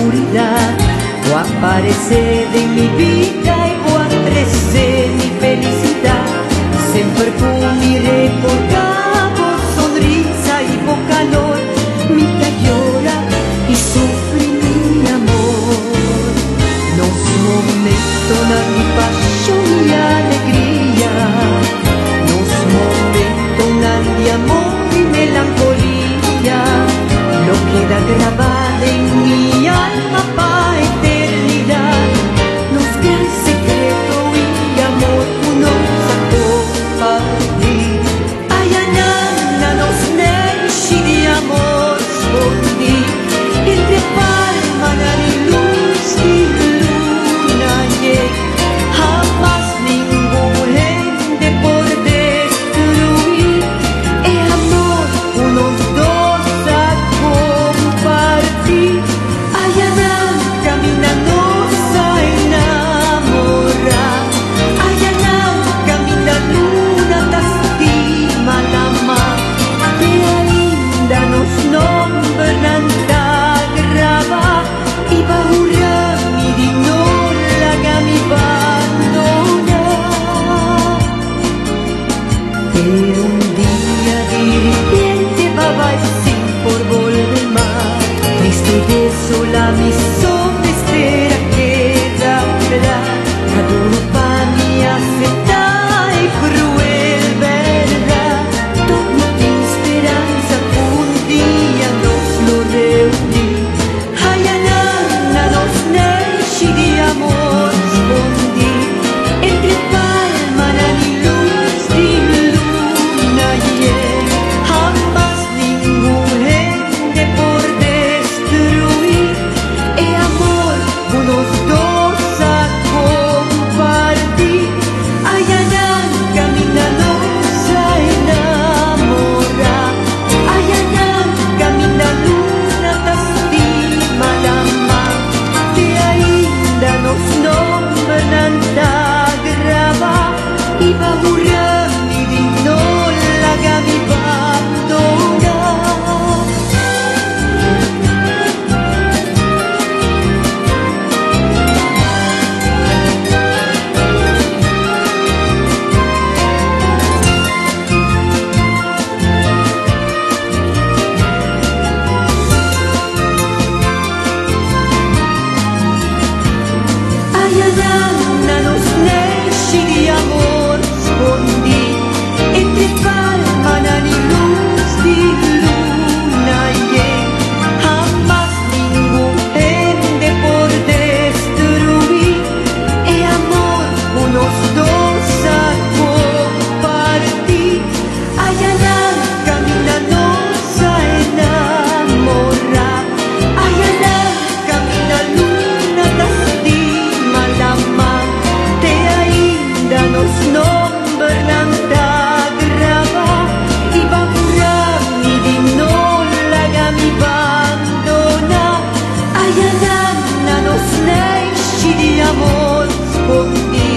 oscuridad. O aparece de mi vida y o crece mi felicidad. Siempre con mi recordado sonrisa y calor, mi llora y sufre mi amor. Nos momentos de pasión y alegría, nos momentos de amor y melancolía, lo queda grabado en mi alma pa' eternidad. Nos gran secreto y amor nos a compartir. Ay, anana, nos neixi de amor escondí, entre palma y luz y luna llena. Jamás ningún gente por destruir el amor unos dos a compartir. Ay, anan, camina nos a enamorar. Ay, anan, camina luna tastima la mar. Te ainda nos nombran ta graba y va mi di no la mi abandonar. Pero un día de repente va a sin por volver más. Triste y desola mi sombra quedará. Cada uno pa' mí aceptar y cruel verdad. Todo tiene esperanza que un día nos lo reuní. Ay, anana, nos neixi de amor escondí, entre palma y luz de luna llena. Jamás ningún gente por destruir el amor unos dos a compartir. Ay, anan, camina nos a enamorar. Ay, anan, camina luna tastima la mar. Te ainda nos nombran ta graba y va mi di no la mi abandonar. Ay, anana, nos neixi de amor escondí, entre palma y luz de luna llena. Jamás ningún ende por destruir el amor unos dos a compartir. Ay, anan, camina nos a enamorar. Ay, anan, camina luna tastima la mar. Te ainda nos nombran ta graba y va mi di no la mi abandonar. Ay, anana, nos neixi de amor escondí,